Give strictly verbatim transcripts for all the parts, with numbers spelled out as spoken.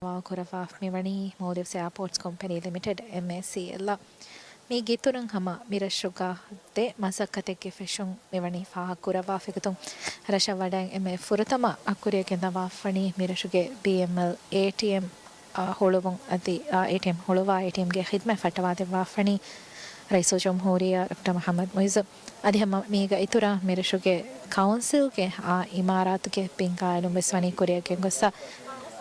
ކުރައްވާ މިވަނީ މޯލްޑިވްސް އެއާޕޯޓްސް ކޮމްޕެނީ ލިމިޓެޑް، އެމްއޭސީއެލް. މީގެ އިތުރުން ހަމަ މިރަށުގަ ދެ މަސައްކަތެއްގެ ފެށުން މިވަނީ ފާހަގަކުރައްވާފަ. އެގޮތުން ރަށަށް ވަޑައިން އެންމެ ފުރަތަމަ ކުރިއަށް ގެންދަވާފަނީ މިރަށުގެ ބީއެމްއެލް އޭޓީއެމް ހުޅުވުން އަދި އޭޓީއެމް ހުޅުވާ އޭޓީއެމްގެ ޚިދުމަތް ފައްޓަވާދެއްވާފަނީ ރައީސުލްޖުމްހޫރިއްޔާ ޑޮކްޓަރ މުޙައްމަދު މުޢިއްޒު. އަދި ހަމަ މީގެ އިތުރަށް މިރަށުގެ ކައުންސިލްގެ އާ އިމާރާތުގެ ބިންގާއެޅުން ވެސް ވަނީ ކުރިއަށް ގެންގޮސްފަ.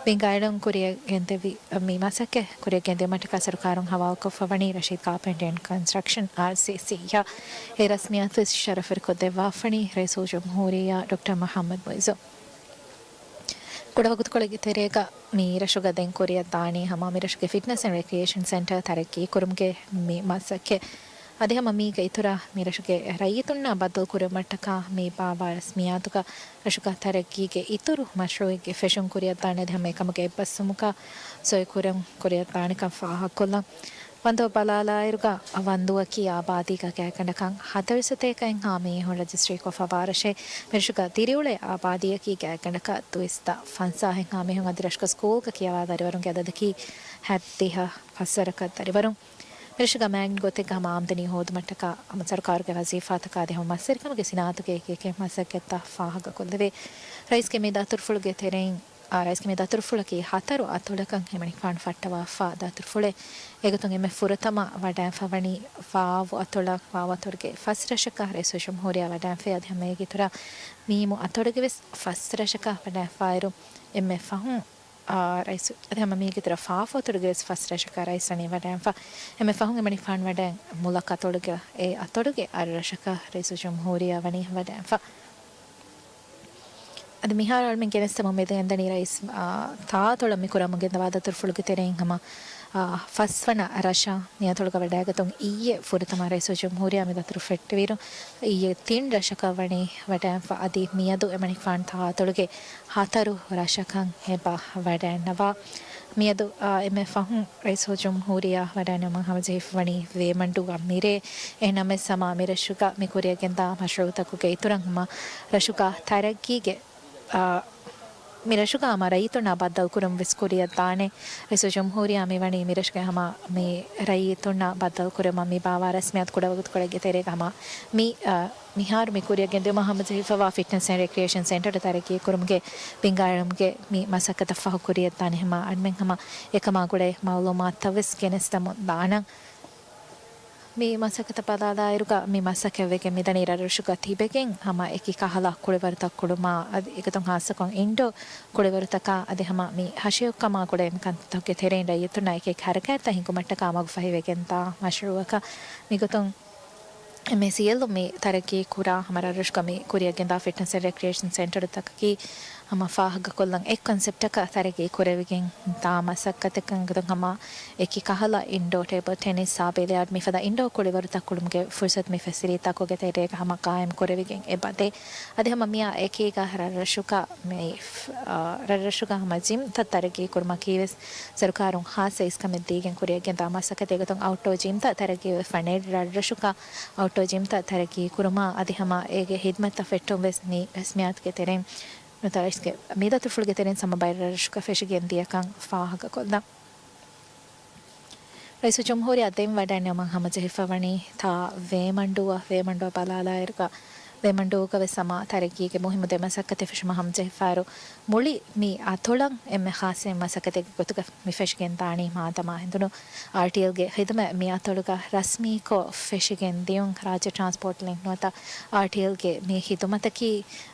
ބިންގާއެޅުން ކުރިއަށް ގެންދެވި މި މަސައްކަތް ކުރިއަށް ގެންދިއުމަށްޓަކާ ސަރުކާރުން ހަވާލުކޮށްފަ ވަނީ ރަޝީދް ކާޕެންޓްރީ އެންޑް ކޮންސްޓްރަކްޝަން، އާރްސީސީ، އާ އެ ރަސްމިއްޔާތު ވެސް ޝަރަފުވެރިކޮށްދެއްވާފަނީ ރައީސުލްޖުމްހޫރިއްޔާ ޑޮކްޓަރ މުޙައްމަދު މުޢިއްޒު. ކުޑަވަގުތުކޮޅެއްގެ ތެރޭގަ މި ރަށުގަ ދެން ކުރިއަށް ދާނީ ހަމަ މި ރަށުގެ ފިޓްނަސް އެންޑް ރެކްރިއޭޝަން ސެންޓަރ ތަރައްގީ ކުރުމުގެ މި މަސައްކަތް. އަދި ހަމަ މީގެ އިތުރަށް މި ރަށުގެ ރައްޔިތުންނާ ބައްދަލު ކުރުމަށްޓަކާ މި ބާއްވާ ރަސްމިއްޔާތުގަ ރަށުގަ ތަރައްގީގެ އިތުރު މަޝްރޫއެއްގެ ފެށުން ކުރިއަށް ދާނެ. އަދި ހަމަ އެކަމުގެ އެއްބަސްވުމުގަ ސޮއިކުރަން ކުރިއަށް ދާނެކަން ފާހަގަކޮށްލަން. ވަންދުއަށް ބަލާލާއިރުގަ ވަންދުއަކީ އާބާދީގަ ގާތްގަނޑަކަށް ހަތަރު ސަތޭކައެއްހާ މީހުން ރަޖިސްޓްރީކޮށްފަވާ ރަށެއް. މިރަށުގަ ދިރިއުޅޭ އާބާދީއަކީ ގާތްގަނޑަކަށް ދުއިސައްތަ ފަންސާހެއްހާ މީހުން. އަދި ރަށުގަ ސްކޫލްގަ ކިޔަވާ ދަރިވަރުންގެ އަދަދަކީ ހަތްދިހަ ފަސްވަރަކަށް ދަރިވަރުން. މިރަށުގަ މާގިނަ ގޮތެއްގަ ހަމަ އާމްދަނީ ހޯދުމަށްޓަކާ ހަމަ ސަރުކާރުގެ ވަޒީފާތަކާ އަދި ހަމަ މަސްވެރިކަމުގެ ސިނާއަތުގެ އެކި އެކި މަސައްކަތްތައް ފާހަގަކޮށްލެވޭ. ރައީސްގެ މި ދަތުރުފުޅުގެ ތެރެއިން އާ، ރައީސްގެ މި ދަތުރުފުޅަކީ ހަތަރު އަތޮޅަކަށް ހިމަނިފާން ފައްޓަވާފާ ދަތުރުފުޅެއް. އެގޮތުން އެންމެ ފުރަތަމަ ވަޑައިފަވަނީ ވާވު އަތޮޅަށް، ވާވު އަތޮޅުގެ ފަސް ރަށަކަށް ރައީސުލްޖުމްހޫރިއްޔާ ވަޑައިފައި. އަދި ހަމަ އޭގެ އިތުރަށް މީމު އަތޮޅުގެ ވެސް ފަސް ރަށަކަށް ވަޑައިފައިރު އެންމެ ފަހުން، އާ، ރައީސު، އަދި ހަމަ މީގެ އިތުރަށް ފާފު އަތޮޅުގެ ވެސް ފަސް ރަށަކަށް ރައީސް ވަނީ ވަޑައިންފަ. އެންމެ ފަހުން ހިމަނިފާން ވަޑައިން މުލަކަ އަތޮޅުގެ، އެ އަތޮޅުގެ އަށް ރަށަކަށް ރައީސުލްޖުމްހޫރިއްޔާ ވަނީ ވަޑައިންފަ. އަދި މިހާރު އަޅުމެން ގެނެސްދެމުން މި ގެންދަނީ ރައީސް، އާ، ތާއަތޮޅަށް މި ކުރަމުން ގެންދަވާ ދަތުރުފުޅުގެ ތެރެއިން ހަމަ، އާ، ފަސްވަނަ ރަށަށް މި އަތޮޅުގަ ވަޑައިގަތުން އިއްޔެ ފުރަތަމަ ރައީސުލްޖުމްހޫރިއްޔާ މި ދަތުރު ފެއްޓެވިއިރު، އިއްޔެ ތިން ރަށަކަށް ވަނީ ވަޑައިންފަ. އަދި މިއަދު އެމަނިކުފާނު ތާއަތޮޅުގެ ހަތަރު ރަށަކަށް އެބަ ވަޑައިންނަވާ. މިއަދު، އާ، އެންމެ ފަހުން ރައީސުލްޖުމްހޫރިއްޔާ ވަޑައިންނަވަމުން ހަމަޖެހިފަވަނީ ވޭމަންޑޫގަ މިރޭ. އެހެންނަމަވެސް ހަމަ މިރަށުގަ މި ކުރިއަށް ގެންދާ މަޝްރޫއުތަކުގެ އިތުރަށް ހަމަ ރަށުގަ ތަރައްގީގެ، އާ، މި ރަށުގަ ހަމަ ރައްޔިތުންނާ ބައްދަލުކުރުން ވެސް ކުރިއަށް ދާނެ. ރައީސުލްޖުމްހޫރިއްޔާ މި ވަނީ މި ރަށުގެ ހަމަ މި ރައްޔިތުންނާ ބައްދަލުކުރުމަށް މި ބާއްވާ ރަސްމިއްޔާތު ކުޑަވަގުތުކޮޅެއްގެ ތެރޭގަ ހަމަ މި، އާ، މިހާރު މި ކުރިއަށް ގެންދިއުމަށް ހަމަޖެހިފަވާ ފިޓްނަސް އެންޑް ރެކްރިއޭޝަން ސެންޓަރު ތަރައްގީ ކުރުމުގެ ބިންގާއެޅުމުގެ މި މަސައްކަތަށް ފަހު ކުރިއަށްދާނެ. ހަމަ އަންމެން ހަމަ އެކަމާ ގުޅޭ މައުލޫމާތުތައް ވެސް ގެނެސްދެމުން ދާނަން. މި މަސައްކަތަށް ބަލާލާއިރުގަ މި މަސައްކަތް ވެގެން މިދަނީ ރަށްރަށުގަ ތިބެގެން ހަމަ އެކި ކަހަލަ ކުޅިވަރުތައް ކުޅުމާ އަދި އެގޮތުން ހާއްސަކޮށް އިންޑޯ ކުޅިވަރުތަކާ އަދި ހަމަ މި ހަށިގަނޑު ކަމާ ގުޅޭ މި ކަންތައްތަކުގެ ތެރެއިން ރައްޔިތުންނަށް އެކި ހަރަކާތްތައް ހިނގުމަށްޓަކާ މަގުފަހިވެގެންދާ މަޝްރޫއަކަށް. މިގޮތުން އެމްއޭސީއެލް މި ތަރައްގީ ކުރާ ހަމަ ރަށްރަށުގަ މި ކުރިއަށް ގެންދާ ފިޓްނަސް އެންޑް ރެކްރިއޭޝަން ސެންޓަރުތަކަކީ ހަމަ ފާހަގަކޮށްލަން އެއް ކޮންސެޕްޓަކަށް ތަރައްގީ ކުރެވިގެން ދާ މަސައްކަތެއްކަން އެގޮތުން ހަމަ އެކި ކަހަލަ އިންޑޯ ޓޭބަލް ޓެނިސްއާ ބިލިޔާޑް މިފަދަ އިންޑޯ ކުޅިވަރުތައް ކުޅުމުގެ ފުރުސަތު މި ފެސިލީތީތަކުގެ ތެރޭގަ ހަމަ ޤާއިމް ކުރެވިގެން އެބަދޭ. އަދި ހަމަ މިއާ އެކީގަ ރަށްރަށުގަ މި، އާ، ރަށްރަށުގަ ހަމަ ޖިމްތައް ތަރައްގީ ކުރުމަކީ ވެސް ސަރުކާރުން ޚާއްޞަ އިސްކަމެއް ދީގެން ކުރިއަށް ގެންދާ މަސައްކަތެއް. އެގޮތުން އައުޓްޑޯ ޖިމްތައް ތަރައްގީވެފަ ނެތް ރަށްރަށުގަ އައުޓްޑޯ ޖިމްތައް ތަރައްގީ ކުރުމާ އަދި ހަމަ އޭގެ ހިދުމަތްތައް ފެއްޓުން ވެސް މި ރަސްމިއްޔާތުގެ ތެރެއިން ނުވަތަ ރައީސްގެ މި ދަތުރުފުޅުގެ ތެރެއިން ހަމަ ބައެއް ރަށްރަށުގަ ފެށިގެން ދިޔަކަން ފާހަގަކޮށްލަން. ރައީސުލްޖުމްހޫރިއްޔާ ދެން ވަޑައިންނެވުމަށް ހަމަޖެހިފަވަނީ ތާ ވޭމަންޑޫއަށް. ވޭމަންޑޫއަށް ބަލާލާއިރުގަ ވޭމަންޑޫގަ ވެސް ހަމަ ތަރައްގީގެ މުހިއްމު ދެ މަސައްކަތެއް ފެށުމަށް ހަމަޖެހިފައިރު މުޅި މި އަތޮޅަށް އެންމެ ޚާއްޞަ މަސައްކަތެއްގެ ގޮތުގަ މި ފެށިގެން ދާނީ މާދަމާ ހެނދުނު އާރްޓީއެލްގެ ޚިދުމަތް މި އަތޮޅުގަ ރަސްމީކޮށް ފެށިގެން ދިޔުން. ރާއްޖެ ޓްރާންސްޕޯޓް ލިންކް ނުވަތަ އާރްޓީއެލްގެ މި ޚިދުމަތަކީ،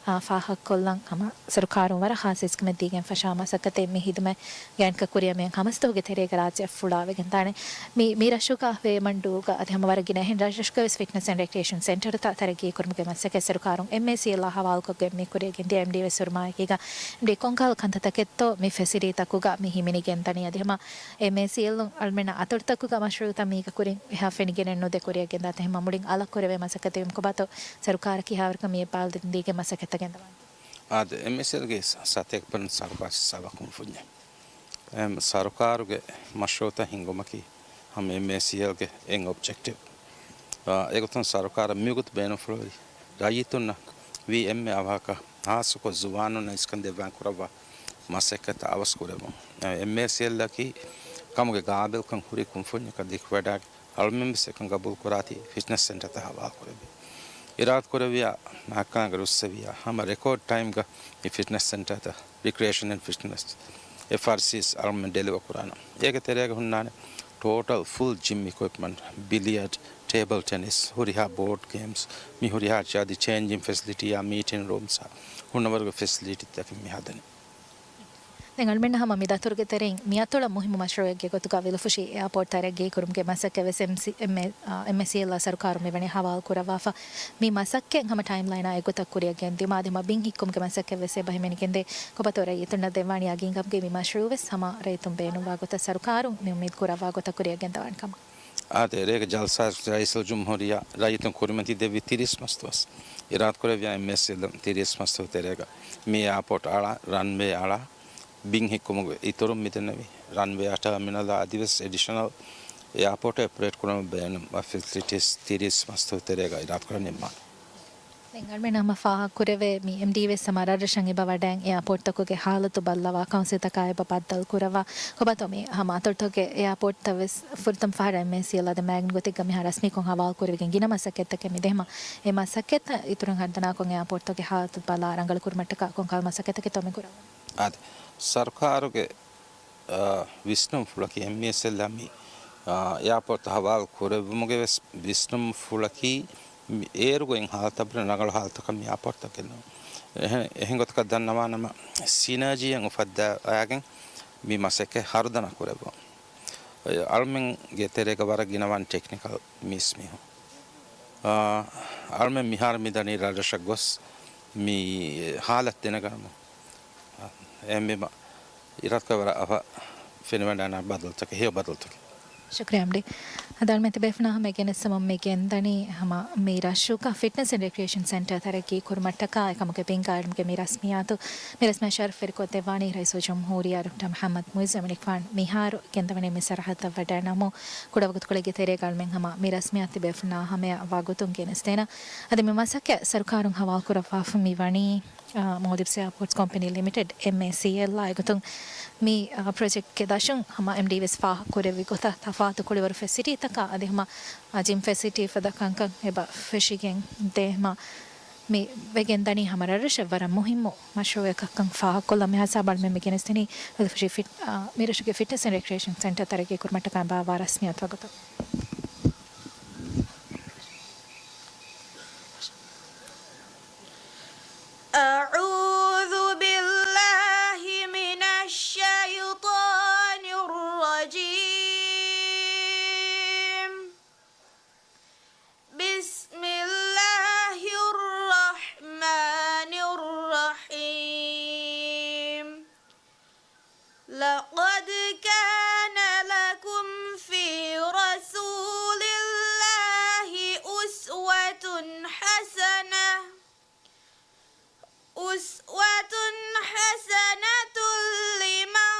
އާ، ފާހަގަކޮށްލަން ހަމަ ސަރުކާރުން ވަރަށް ޚާއްޞަ އިސްކަމެއް ދީގެން ފަށާ މަސައްކަތެއް. މި ޚިދުމަތް ގާތްގަނޑަކަށް ކުރިއަށް މިއަންނަ ހަމަ ސަތޭކަ ތެރޭގަ ރާއްޖެއަށް ފުޅާވެގެން ދާނެ. މި، މި ރަށުގަ ވޭމަންޑޫގަ އަދި ހަމަ ވަރަށް ގިނަ އެހެން ރަށްރަށުގަ ވެސް ފިޓްނަސް އެންޑް ރެކްރިއޭޝަން ސެންޓަރުތައް ތަރައްގީ ކުރުމުގެ މަސައްކަތް ސަރުކާރުން އެމްއޭސީއެލްއާ ހަވާލުކޮށްގެން މި ކުރިއަށް ގެންދިޔަ. އެމްޑީއެމް ވެސް ހުރުމާއެކީގަ އެމްޑީ ކޮންކަހަލަ ކަންތައްތަކެއްތޯ މި ފެސިލީތީތަކުގަ މި ހިމެނިގެން ދަނީ. އަދި ހަމަ އެމްއޭސީއެލްއުން އަޅުމެންނަށް އަތޮޅުތަކުގަ މަޝްރޫއުތައް މީގަ ކުރިން އެހާ ފެނިގެނެއް ނުދޭ ކުރިއަށް ގެންދާތީ. ހަމަ މުޅިން އަލަށް ކުރެވޭ މަސައްކަތެއް ކޮބާތޯ ސަރުކާރަކީ އެހާވަރަކަށް މި އެއްބާރުލަދީގެން މަސައްކަތްތައް ގެންދަވާން. އާދެ، އެމްއޭސީއެލްގެ ސަ-، ސަތޭކަ ޕަރސެންޓް ސަރުކާރު ސަބަކުން ފުންޏެ. އެމް، ސަރުކާރުގެ މަޝްރޫއުތައް ހިންގުމަކީ ހަމަ އެމްއޭސީއެލްގެ އެއް އޮބްޖެކްޓިވް. އާ، އެގޮތުން ސަރުކާރަށް މިވަގުތު ބޭނުންފުޅުވެރި ރައްޔިތުންނަށް ވީ އެންމެ އަވަހަކަށް ހާއްސަކޮށް ޒުވާނުންނަށް އިސްކަން ދެއްވާން ކުރައްވާ މަސައްކަތްތައް އަވަސް ކުރެވުން. އެމްއޭސީއެލްއަކީ ކަމުގެ ގާބިލްކަން ހުރި ކުންފުންޏަކަށް ދިގުވެޑާގެ އަޅުމެން ވެސް އެކަން ގަބޫލު ކުރާތީ ފިޓްނަސް ސެންޓަރތައް ހަވާލު ކުރެވި. އިރާދަ ކުރެއްވިޔާ މާކާގެ ރުއްސެވިޔާ ހަމަ ރެކޯޑް ޓައިމްގަ މި ފިޓްނަސް ސެންޓަރތައް، ރިކްރިއޭޝަން އެންޑް ފިޓްނަސް، އެފްއާރްސީސް އަޅުމެން ޑެލިވަ ކުރާނަ. އޭގެ ތެރޭގަ ހުންނާނެ ޓޯޓަލް ފުލް ޖިމް އިކުއިޕްމަންޓް، ބިލިޔަޑް، ޓޭބަލް ޓެނިސް، ހުރިހާ ބޯޑް ގޭމްސް، މި ހުރިހާ އަދި ޗޭންޖިން ފެސިލިޓީއާ މީޓިން ރޫމްސްއާ ހުންނަވަރުގެ ފެސިލިޓީތަކެއް މި ހަދަނީ. ދެން އަޅުމެންނަށް ހަމަ މި ދަތުރުގެ ތެރެއިން މިއަތޮޅަށް މުހިއްމު މަޝްރޫއެއްގެ ގޮތުގަ ވިލުފުށި އެއާޕޯޓް ތަރައްގީ ކުރުމުގެ މަސައްކަތް ވެސް އެމްސީ، އެމްއޭ، އާ، އެމްއޭސީއެލްއާ ސަރުކާރުން މިވަނީ ހަވާލު ކުރައްވާފަ. މި މަސައްކަތް ހަމަ ޓައިމްލައިނާ އެއްގޮތަށް ކުރިއަށް ގެންދިއުމާ އަދި ހަމަ ބިން ހިއްކުމުގެ މަސައްކަތް ވެސް އެބަ ހިމެނިގެންދޭ. ކޮބާތޯ ރައްޔިތުންނަށް ދެއްވާނީ ޔަގީންކަމުގެ މި މަޝްރޫއު ވެސް ހަމަ ރައްޔިތުން ބޭނުންވާ ގޮތަށް ސަރުކާރުން މި އުއްމީދު ކުރައްވާ ގޮތަށް ކުރިއަށް ގެންދަވާނެ ކަމަށް. އާދެ، އޭގެ ޖަލްސާއަށް ރައީސުލްޖުމްހޫރިއްޔާ ރައްޔިތުން ކުރިމަތި ދެއްވި ތިރީސް މަސްދުވަސް. އިރާދަކުރެއްވިޔާ އެމްއޭސީއެލް ތިރީސް މަސްދުވަސް ތެރޭގަ މި އެއާޕޯޓް އަޅާ، ރަންވޭ އަޅާ، ބިން ހިއްކުމުގެ އިތުރުން މިދެންނެވި ރަންވޭއާ ޓާމިނަލާ އަދިވެސް އެޑިޝަނަލް އެއާޕޯޓް އޮޕަރޭޓް ކުރުމަށް ބޭނުންވާ ފެސިލިޓީސް ތިރީސް މަސްދުވަސް ތެރޭގަ އިރާދަކުރަން ނިންމާނެ. ދެން އަޅުމެން ހަމަ ފާހަގަކުރެވޭ މި އެމްޑީ ވެސް ހަމަ ރަށްރަށަށް އެބަ ވަޑައިގެން އެއާޕޯޓްތަކުގެ ހާލަތު ބައްލަވާ ކައުންސިލްތަކާ އެބަ ބައްދަލު ކުރައްވާ. ކޮބާތޯ މި ހަމަ އަތޮޅުތަކުގެ އެއާޕޯޓްތައް ވެސް ފުރަތަމަ ފަހަރަށް އެމްއޭސީއެލް އަދި މާގިން ގޮތެއްގަ މިހާރު ރަސްމީކޮށް ހަވާލު ކުރެވިގެން ގިނަ މަސައްކަތްތަކެއް މި ދޭ. ހަމަ އެ މަސައްކަތްތައް އިތުރަށް ހަރުދަނާކޮށް އެއާޕޯޓްތަކުގެ ހާލަތު ބަލާ ރަނގަޅު ކުރުމަށްޓަކާ ކޮން ކަހަލަ މަސައްކަތްތަކެއްތޯ މި ކުރައްވާ. އާދެ، ސަރުކާރުގެ އާ، ވިސްނުންފުޅަކީ އެމްއީއެސްއެލްއާ މި، އާ، އެއާޕޯޓްތައް ހަވާލު ކުރެއްވުމުގެ ވެސް ވިސްނުންފުޅަކީ މި އޭރުގައި ހާލަތަށްވުރެ ރަނގަޅު ހާލަތަކަށް މި އެއާޕޯޓްތައް ގެންނަވަން. އެހެން، އެހެން ގޮތަކަށް ދަންނަވާނަމަ، ސިނާޖީއެއް އުފައްދަވާގެން މި މަސައްކަތް ހަރުދަނާ ކުރެއްވުން. އަޅުމެންގެ ތެރޭގަ ވަރަށް ގިނަވާން ޓެކްނިކަލް މީސްމީހުން. އާ، އަޅުމެން މިހާރު މިދަނީ ރަށްރަށަށް ގޮސް މި ހާލަތު ދެނެގަންނަމުން. އެހެންވީމަ، އިރާދަކުރެއްވި ވަރަށް އަވަހަށް ފެނިވަޑައިގަންނަވާ ބަދަލުތަކެއް، ހެޔޮ ބަދަލުތަކެއް. ޝުކްރިޔާ އެމްޑީ. އަދި އަޅުމެން ތިބޭފުޅުންނާ ހަމަ ގެނެސްދެމުން މި ގެންދަނީ ހަމަ މި ރަށުގަ ފިޓްނަސް އެންޑް ރެކްރިއޭޝަން ސެންޓަރ ތަރައްގީ ކުރުމަށްޓަކާ އެކަމުގެ ބިންގާ އިލްމުގެ މި ރަސްމިއްޔާތު، މި ރަސްމިއްޔާތު ޝަރަފްވެރިކޮށްދެއްވާނީ ރައީސުލްޖުމްހޫރިއްޔާ ޑޮކްޓަރ މުޙައްމަދު މުޢިއްޒު އެމަނިކުފާނު. މިހާރު ގެންދަވަނީ މި ސަރަހައްދަށް ވަޑައިގަންނަވަމުން ކުޑަވަގުތުކޮޅެއްގެ ތެރޭގަ އަޅުމެން ހަމަ މި ރަސްމިއްޔާތު ތިބޭފުޅުންނާ ހަމަޔަށް ވަގުތުން ގެނެސްދޭނަން. އަދި މި މަސައްކަތް ސަރުކާރުން ހަވާލުކުރައްވާފަ މި ވަނީ އާ، މޯލްޑިވްސް އެއާޕޯޓްސް ކޮމްޕެނީ ލިމިޓެޑް، އެމްއޭސީއެލްއާ އެގޮތުން މި، އާ، ޕްރޮޖެކްޓްގެ ދަށުން ހަމަ އެމްޑީ ވެސް ފާހަގަކުރެއްވި ގޮތަށް ތަފާތު ކުޅިވަރު ފެސިލިޓީތަކާ އަދި ހަމަ، އާ، ޖިމް ފެސިލިޓީ ފަދަ ކަންކަން އެބަ ފެށިގެން ދޭ. ހަމަ މި ވެގެންދަނީ ހަމަ ރަށްރަށަށް ވަރަށް މުހިއްމު މަޝްރޫއަކަށްކަން ފާހަގަކޮށްލަން. މިހާ ހިސާބަށް އަޅުމެން މި ގެނެސްދެނީ ވިލުފުށި ފިޓް، އާ، މި ރަށުގެ ފިޓްނަސް އެންޑް ރެކްރިއޭޝަން ސެންޓަރ ތަރައްގީ ކުރުމަށްޓަކާ ބާއްވާ ރަސްމިއްޔާތު ވަގުތު. أعوذ بالله من الشيطان الرجيم. بسم الله الرحمن الرحيم. لقد كان لكم في رسول الله أسوة حسنة، أسوة حسنة لمن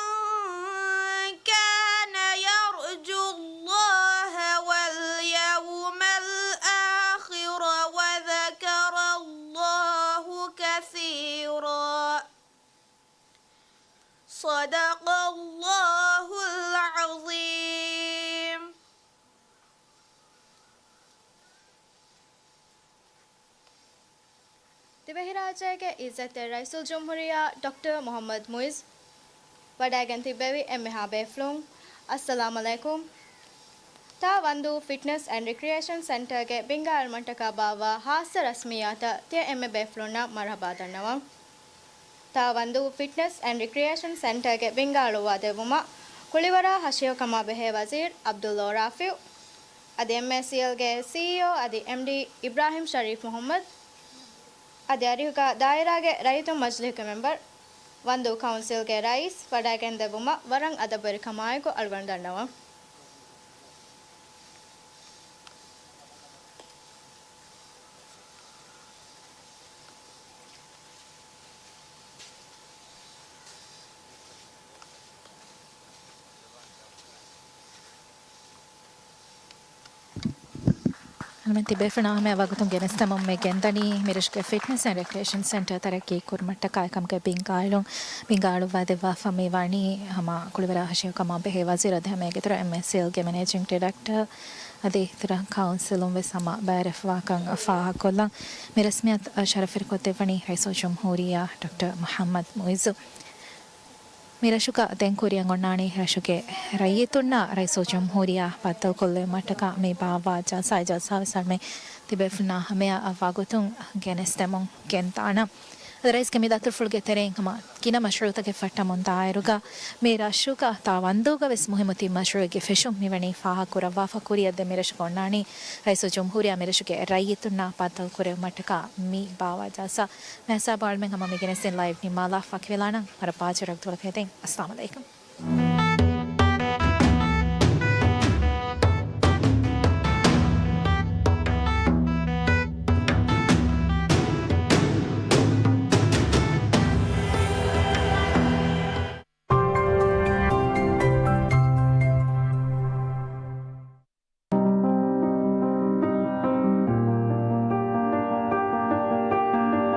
كان يرجو الله واليوم الآخر وذكر الله كثيرا. صدق الله العظيم. ދިވެހިރާއްޖޭގެ އިއްޒަތްތެރި ރައީސުލްޖުމްހޫރިއްޔާ ޑޮކްޓަރ މުޙައްމަދު މުޢިއްޒު ވަޑައިގެން ތިއްބެވި އެންމެހާ ބޭފުޅުން، އައްސަލާމް ޢަލައިކުމް. ތާވަންދޫ ފިޓްނަސް އެންޑް ރެކްރިއޭޝަން ސެންޓަރގެ ބިންގާ އިލްމުންޓަކާ ބާއްވާ ހާއްސަ ރަސްމިއްޔާތަށް ތިޔަ އެންމެ ބޭފުޅުންނަށް މަރުޙަބާ ދަންނަވަން. ތާވަންދޫ ފިޓްނަސް އެންޑް ރެކްރިއޭޝަން ސެންޓަރގެ ބިންގާ އަޅުއްވާ ދެއްވުމަށް ކުޅިވަރާ ހަށިގަނޑު ކަމާ ބެހޭ ވަޒީރު ޢަބްދުﷲ ރާފިޢު، އަދި އެމްއޭސީއެލްގެ ސީއީއޯ އަދި އެމްޑީ އިބްރާހިމް ޝަރީފް މުޙައްމަދު، އަދި އަރިހުގަ ދާއިރާގެ ރައްޔިތުން މަޖިލީހުގެ މެމްބަރު، ވަންދޫ ކައުންސިލްގެ ރައީސް ވަޑައިގެންދެއްވުމަށް ވަރަށް އަދަބުވެރިކަމާއެކު އަޅުގަނޑު ދަންނަވަން. މި ތިބޭފުޅުންނާ ހަމަޔަށް ވަގުތުން ގެނެސްދެމުން މި ގެންދަނީ މިރަށުގެ ފިޓްނަސް އެންޑް ރެކްރިއޭޝަން ސެންޓަރ ތަރައްގީ ކުރުމަށްޓަކާ އެކަމުގެ ބިންގާއެޅުން. ބިންގާއެޅުއްވާ ދެއްވާފަ މި ވަނީ ހަމަ ކުޅިވަރާ ހަށިގަނޑު ކަމާ ބެހޭ ވަޒީރު އަދި ހަމައެގެ އިތުރަށް އެމްއޭސީއެލްގެ މެނޭޖިންގ ޑިރެކްޓަރ އަދި އިތުރަށް ކައުންސިލުން ވެސް ހަމަ ބައިވެރިވެފަވާކަން ފާހަގަކޮށްލަން. މި ރަސްމިއްޔަތު ޝަރަފުވެރިކޮށްދެއްވަނީ ރައީސުލްޖުމްހޫރިއްޔާ ޑޮކްޓަރ މުޙައްމަދު މުޢިއްޒު. މި ރަށުގަ ދެން ކުރިއަށް އޮންނާނީ ރަށުގެ ރައްޔިތުންނާ ރައީސުލްޖުމްހޫރިއްޔާ ބައްދަލުކޮށްލެވުމަށްޓަކާ މި ބާއްވާ ޖަލްސާ. އެ ޖަލްސާ ވެސް އަޅުމެން ތިބޭފުޅުންނާ ހަމަޔަށް ވަގުތުން ގެނެސްދެމުން ގެންދާނަން. އަދި ރައީސްގެ މި ދަތުރުފުޅުގެ ތެރެއިން ހަމަ ގިނަ މަޝްރޫޢުތަކެއް ފައްޓަމުން ދާއިރުގަ މި ރަށުގަ ތާ ވަންދޫގަ ވެސް މުހިއްމު ތިން މަޝްރޫޢެއްގެ ފެށުން މިވަނީ ފާހަގަކުރައްވާފަ. ކުރިއަށް ދެން މި ރަށުގަ އޮންނާނީ ރައީސުލްޖުމްހޫރިއްޔާ މި ރަށުގެ ރައްޔިތުންނާ ބައްދަލުކުރެވުމަށްޓަކާ މި ބާއްވާ ޖަލްސާ. މިހިސާބު އަޅުމެން ހަމަ މި ގެނެސްދިން ލައިވް ނިންމާލާ ފަކިވެލާނަން. ވަރަށް ބާޖަރަށް ދުވަހަކަށް އެދެން. އައްސަލާމު ޢަލައިކުމް.